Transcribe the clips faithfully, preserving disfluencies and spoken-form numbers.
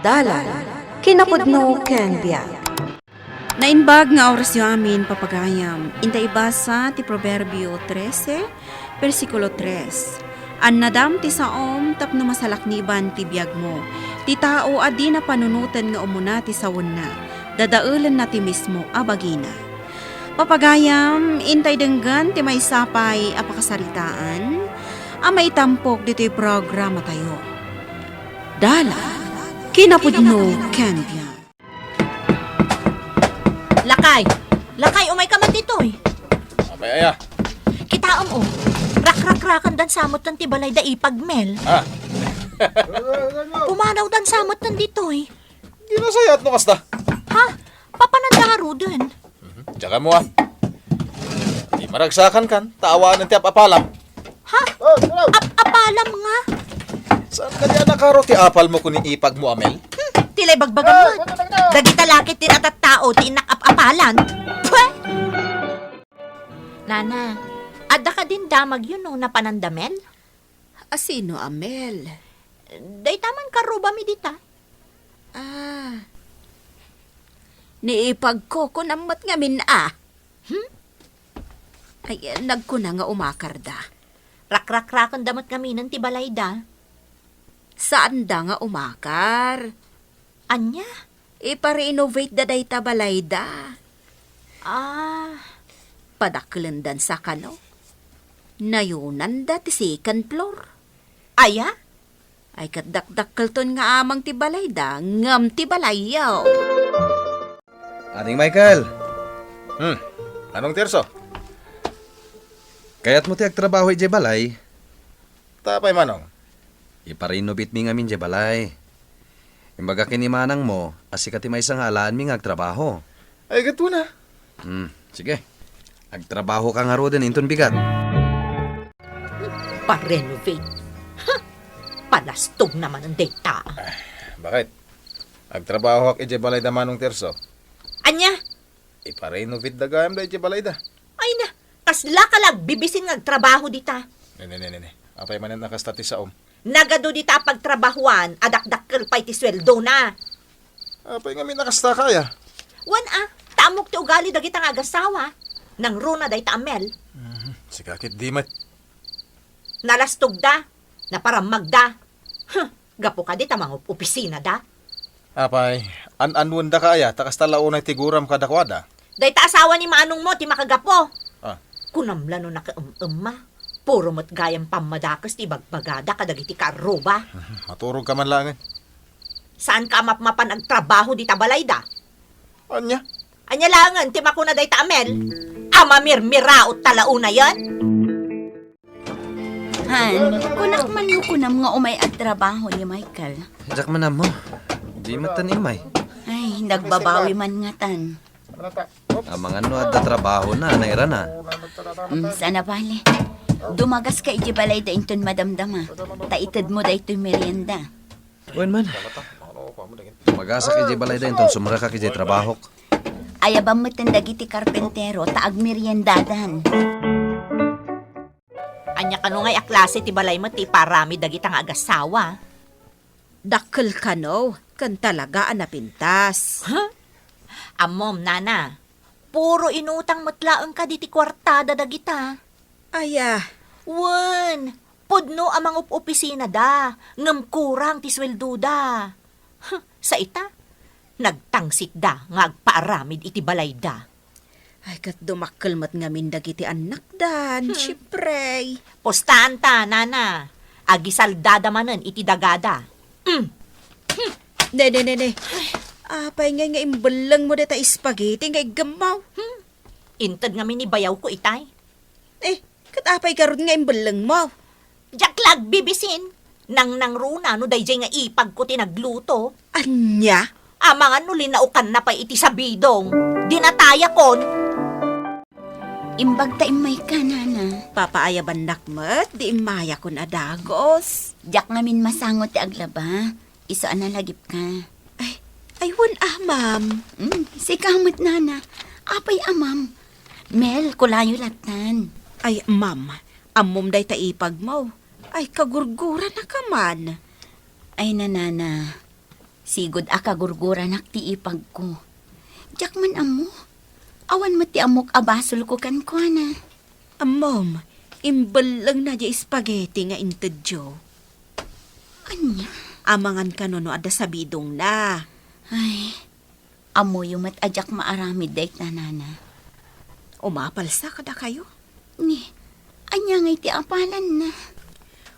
Dalan, kinapudno ken biag. Naimbag nga orasyo amin, papagayam. Inta ibasa ti Proverbio trese, bersikulo tres. Annadam ti saom tapno masalakniban ti biagmo. Ti tao a dina panunoten nga umuna ti sawenna, dadaelenna ti mismo a bagina. Papagayam, intay denggen ti maysa pay a pakasaritaan a maitampok ditoy programatayo. Dalan, kinapudno ken biag. Lakay! Lakay, umayka man ditoy. Apay aya? Kitaem, o. Rakrakraken dan sa metten ti balay da ipag Mel. Ah. Pumanawdan sa metten ditoy. Di nasayat no kasta. Ha? Papananda ngaruden. Mhm. Diak ammo, a. Di maragsakan kan, ta awanen ti ap-apalam. Ha? Ap-apalam nga? Saan kadi a nakaro ti apalmo ken ni ipagmo a Mel? Hmm, ti lay bagbagam met. Dagita la ket ti natattao ti innak ap-apalan. Pwe! Nana, adda kadin damagyo no napananda Mel? A sino a Mel? Dayta man karrubami dita. Ah. Ni ipagko, kunam met ngamin a. Hmm? Ay, nagkuna nga umakarda. Rakrakrakenda met ngaminen ti balayda. Saanda nga umakar. Ania? Ipa-renovate da dayta balayda. Ah. Padakkelendan sa kano. Nayonanda ti second floor. Aya? Ay, ket dakdakkelton nga amang ti balayda, ngem ti balayyo. Ading Michael! Hmm, Manong Tirso? Kayatmo ti agtrabaho idiay balay? Ta apay, Manong? Ipa-renovate mi ngamin diay balay. Imbagak ken ni manangmo a sika ti maysa nga alaenmi nga agtrabaho. Ay, ket wen a. Hmm, sige. Agtrabahoka ngaruden inton bigat. Pa-renovate. Ha! Palastog na manen dayta. Bakit? Agtrabahoak idiay balay da Manong Tirso. Ania? Ipa-renovate da gayam da idiay balayda. Ay na, kaslaka la agbibisin nga agtrabaho dita. Ne, ne, ne, ne, ne. Apay manen a kasta ti saom? Nagadu dita a pagtrabahoan a dakdakkel pay ti sueldona. Apay ngamin a kasta, kaya? Wen a, ta ammok ti ugali dagita nga agasawa. Nangruna dayta a Mel. Mhm, sika ket di met. Nalastogda, naparammagda. Huh, gapu kadi ta mangup-opisinada. Apay, an-anuendaka aya, ta kasta la unay ti guram kadakuada? Dayta asawa ni manongmo ti makagapu. Ah. Kunam la no nakaem-emma. Puro met gayam pammadakes ti ibagbagada kadagiti kaarruba. Maturogka man laengen. Saanka a mapmapan agtrabaho dita balayda? Ania? Ania laengen ti makuna dayta a Mel? A mamirmiraot ta la unayen? Han, kunak man no kunam nga umay agtrabaho ni Michael. Diak man ammo. Di met tan immay. Ay, nagbabawi man ngatan. Amangan no adda trabahona, nairana. Mm, saan a bale. Dumagaska idiay balayda inton madamdama. Ta itedmo daytoy merienda. Wen man. Dumagasak idiay balayda inton sumrekak idiay trabahok. Ayabam metten dagiti karpentero ta agmeriendadan. Ania kano ngay a klase ti balay met ti iparamid dagita nga agasawa? Dakkel kano, ken talaga a napintas. Huh? Ammom, nana, puro inutang met laeng kadi ti kuartada dagita. Aya. Wen, pudno a mangup-opisinada, ngem kurang ti sueldoda. Huh, sa ita, nagtangsitda nga agpaaramid iti balayda. Ay, ket dumakkel met ngamin dagiti annakdan, hmm, siempre. Pustaanta, nana. Agisaldada manen iti dagada. Mm. Hmm. Ne, ne, ne, ne. Apay ngay nga imbellengmo dayta spaghetti nga iggemmaw? Hmm. Inted ngamin ni bayawko itay. Eh, ket apay garud nga imbellengmo? Diak la agbibisin. Nangnangruna no daydiay nga ipagko ti nagluto. Ania? Amangan no linaokanna pay iti sabidong. Dinatayakon. Imbag ta immayka, nana. Papaayabannakmet, di immayakon a dagos. Diak ngamin masango ti aglaba. Isu a nalagipka. Ay, ay, wen a, ma'am. Mm, sika met, nana. Apay a, ma'am? Mel, kulayo lattan. Ay, ma'am, ammom dayta ipagmo. Ay, kagurguranaka man. Ay, nanana. Sigud a kagurguranak ti ipagko. Diak man ammo. Awan met ti ammok a basolko kenkuana. Ammom, imbellengna diay spaghetti nga intedyo. Ania? Amangan kano no adda sabidongna. Ay, ammoyo met a diak maaramid dayta, nana. Umapalsa kadakayo? Ni, ania ngay ti apalanna?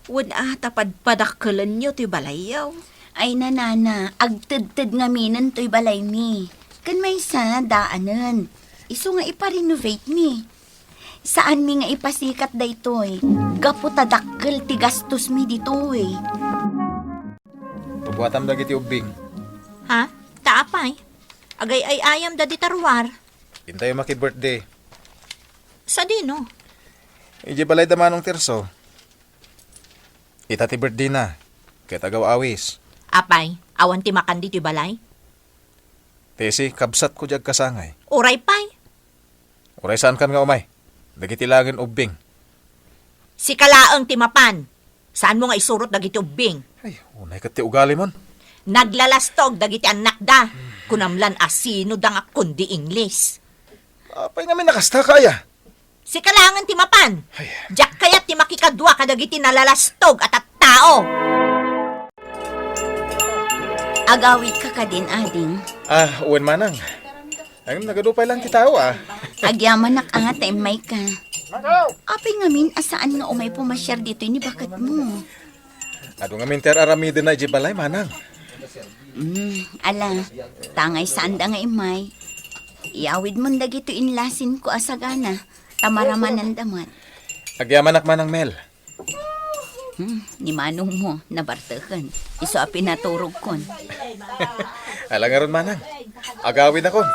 Wen a, ta padpadakkelenyo ti balayyo. Ay, nanana, agtedted ngaminen toy balaymi. Ken maysa, daanen. Isu nga ipa-renovate mi. Saanmi nga ipasikat daytoy, gapu ta dakkel ti gastosmi ditoy. Pabuatam dagiti ubbing. Ha? Ta apay? Agay-ay-ayam dagiti ruar? Intayo maki-birthday. Sadino? Idiay balay da Manong Tirso. Ita ti birthday na. Ket agaw-awis. Apay, awan ti makan ditoy balay? Tesi, kabsatko diay agkasangay. Uray pay. Uray saankan nga umay. Dagiti laengen ubbing. Sika laeng ti mapan. Saanmo nga isurot dagiti ubbing? Ay, unay ket ti ugalimon. Naglalastog dagiti annakda. Kunam lan a sino da nga kundi Ingles. Apay ngamin a kasta, kaya? Sika laengen ti mapan. Ay. Diak kayat ti makikadua kadagiti nalalastog a tattao. Agawidka kadin, ading? Ah, wen manang. Ay, nagadu pay lang ti tao, ah. Agyamanak a ta immayka. Apay ngamin a saan nga umay pumasiar ditoy ni baketmo? Adu ngamin ti ar-aramidenna idiay balay, manang. Mm, ala, tangay saanda nga immay. Iyawidmon dagitoy inlasinko a sagana, ta maramananda met. Agyamanak, Manang Mel. Hmm, ni manongmo, nabarteken. Isu a pinaturogkon. Ala ngarud, manang. Agawidakon.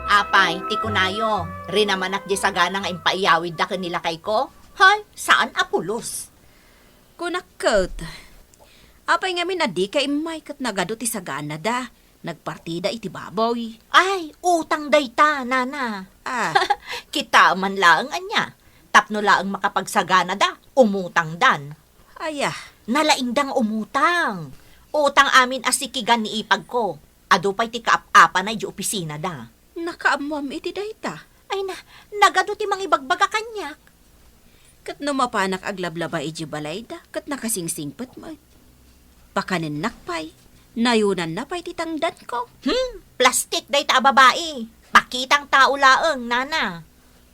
Apay, ti kunayo, rinamanak diay sagana nga impaiyawidda ken ni lakayko? Hay, saan a pulos. Kunak ket, apay ngamin a dika immay ket nagadu ti saganada? Nagpartida iti baboy. Ay, utang dayta, nana. Ah. Kita man laeng ania. Tapno laeng makapagsaganada, umutangdan. Aya. Nalaingda nga umutang. Utang amin a sikigan ni ipagko. Adu pay ti kaap-apana idiay opisinada. Nakaammoam iti dayta. Ay na, nagadu ti mangibagbaga kaniak. Ket no mapanak aglablaba idiay balayda, ket nakasingsingpet met. Pakanennak pay, nayonanna pay ti tangdanko. Hmm, plastik dayta a babai. Pakitang tao laeng, nana.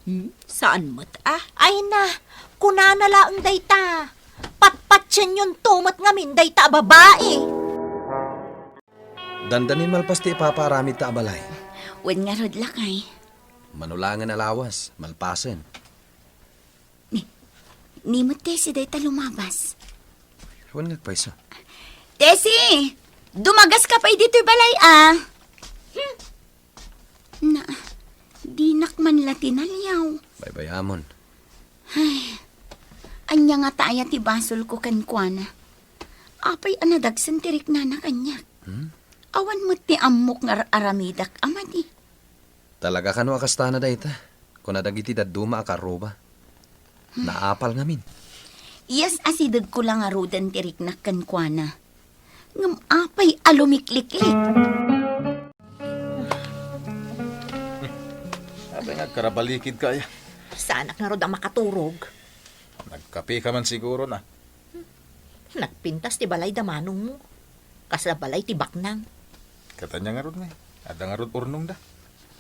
Hmm, saan met a? Ay na, kunana laeng dayta. Patpatienyon to met ngamin dayta a babai. Dandanin malpas ti ipapaaramidta a balay. Wen ngarud, lakay. Mano laengen a lawas, malpasen. Ni, ni met Tessie dayta lumabas. Wen nga agpayso. Tessie! Dumagaska pay ditoy balay, a. Hmm. Na, dinak man la tinaliaw. Baybayamon. Ay, ania ngata aya ti basolko kenkuana? Apay a nadagsen ti riknana kaniak? Hmm? Awan met ti ammok nga ar-aramidak a madi. Talaga kano a kastana dayta? Kuna dagiti dadduma a karruba. Naapal ngamin. Iyas, asidegko la ngaruden ti riknak kenkuana. Ngem apay a lumikliklik? Apay nga agkarabalikidka aya? Saanak ngarud a makaturog. Nagkapeka man siguro na. Nagpintas ti balay da manongmo. Kasla balay ti baknang. Ket ania ngarud ngay? Adda ngarud urnongda?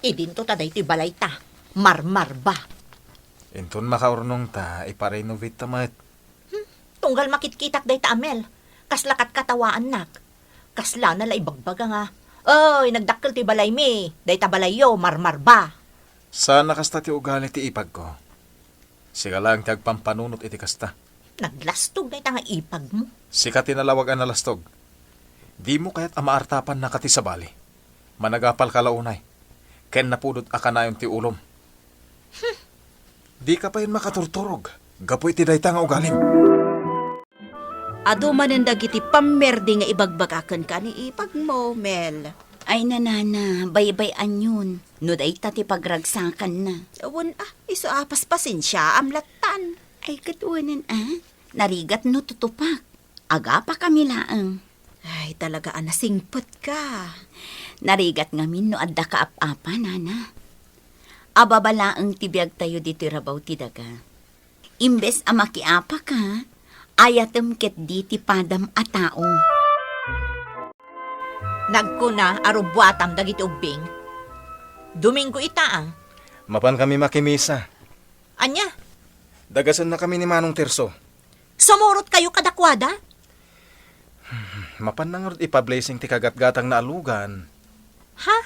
Idinto ta daytoy balayta. Marmarba. Inton makaurnongta, ipa-renovateta met. Hmm, tunggal makitkitak dayta a Mel. Kasla katkatawaannak. Kaslana la ibagbaga nga, "Oy, nagdakkel ti balaymi. Dayta balayyo, marmarba." Saan a kasta ti ugali ti ipagko. Sika laeng ti agpampanunot iti kasta. Naglastog dayta nga ipagmo. Sika ti nalawag a nalastog. Dimo kayat a maartapannaka ti sabali. Managapalka la unay. Ken napudot a kanayon ti ulom. Hmm. Dika payen makaturturog gapu iti dayta nga ugalim. Adu manen dagiti pammerdi nga ibagbaga kenka ni ipagmo, Mel. Ay, nanana, baybay-anyon. No dayta ti pagragsakanna. Wen a, isu a paspasensiaam lattan. Ay, ket wen a, narigat no tutupak. Agapakami laeng. Ay, Talaga a nasingpetka. Narigat ngamin no adda kaap-apa, nana. Ababa laeng ti biagtayo ditoy rabaw ti daga. Imbes a makiapaka, ayatem ketdi ti padam a tao. Nagkuna a rubuatam dagiti ubbing. Domingo ita, a. Mapan kami makimisa. Ania? Dagasennakami ni Manong Tirso. Sumurot kayo kadakuada? Mapan na ngarud ipa-blessing ti kagatgatangna a lugan. Ha?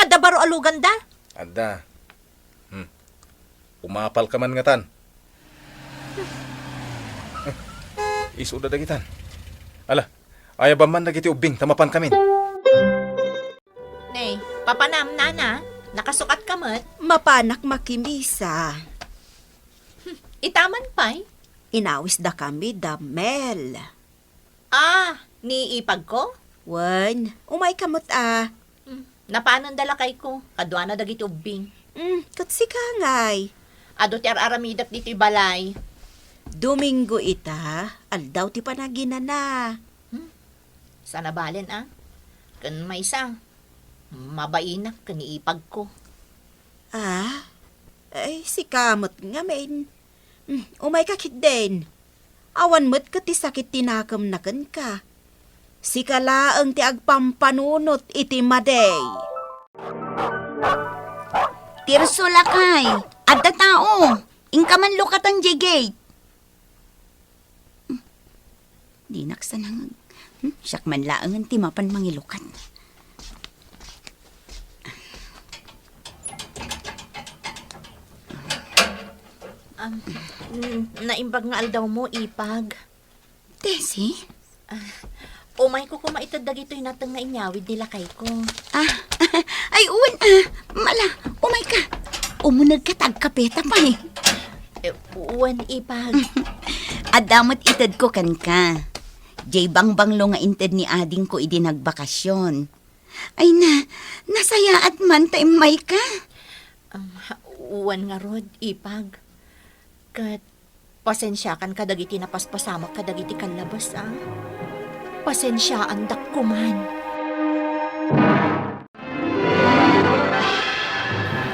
Adda baro a luganda? Adda. Hmm. Umapalka man ngatan. Isuda dagitan. Ala, ayabam man dagiti ubbing ta mapankamin. Ne, papanam, nana, nakasukatka met? Mapanak makimisa. Hmm, itaman pay? Inawisdakami da Mel. Ah, ni ipagko? Wen, umayka met a. Hmm, napananda lakayko, kaduana dagiti ubbing. Hmm, ket sika ngay? Adu ti ar-aramidek ditoy balay. Domingo ita, aldaw ti panaginana. Hmm, saan a balen a. Ken maysa, mabainak ken ni ipagko. Ah? Ay, sika met ngamin. Hmm, umayka ketdin. Awan met ket ti sakit ti nakemna kenka. Sika laeng ti agpampanunot iti madi. Tirso, lakay, adda tao. Inka man lukatan diay gate. Hmm, dinak sa nangag. Hmm, siak man laengen ti mapan mangilukat. Um, n-, naimbag nga aldawmo, ipag. Tessie? Ah, umayko koma ited dagitoy nateng nga inyawid ni lakayko. Ah, ay, wen, ah, mala, umayka. Umunegka ta agkapeta pay. Eh, wen, ipag. Adda met itedko kenka. Diay bangbanglo nga inted ni adingko idi nagbakasyon. Ay na, nasayaat man ta immayka. Um, wen ngarud, ipag. Ket pasensiakan kadagiti napaspasamak kadagiti kallabas, a. Pasensiaandak koman.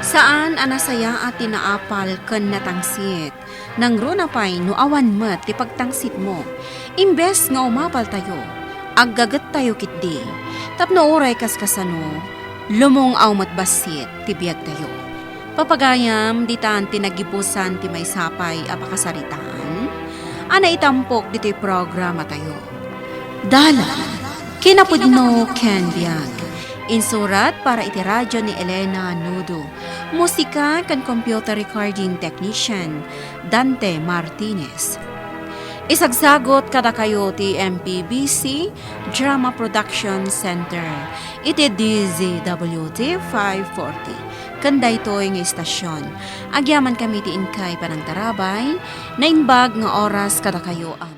Saan a nasayaat ti naapal ken natangsit. Nangruna pay no awan met ti pagtangsitmo. Imbes nga umapaltayo, aggagettayo ketdi. Tapno uray kaskasano, lumung-aw met bassit ti biagtayo. Papagayam, ditan ti nagibusan ti maysa pay a pakasaritaan a naitampok ditoy programatayo. Dalan, kinapudno ken biag. Insurat para iti radio ni Elena Nudo. Musika ken computer recording technician, Dante Martinez. Isagsagot kadakayo ti M P B C Drama Production Center iti D Z W T five forty. Ken daytoy nga istasyon, agyamankami ti inkay panangtarabay, naimbag nga oras kadakayo a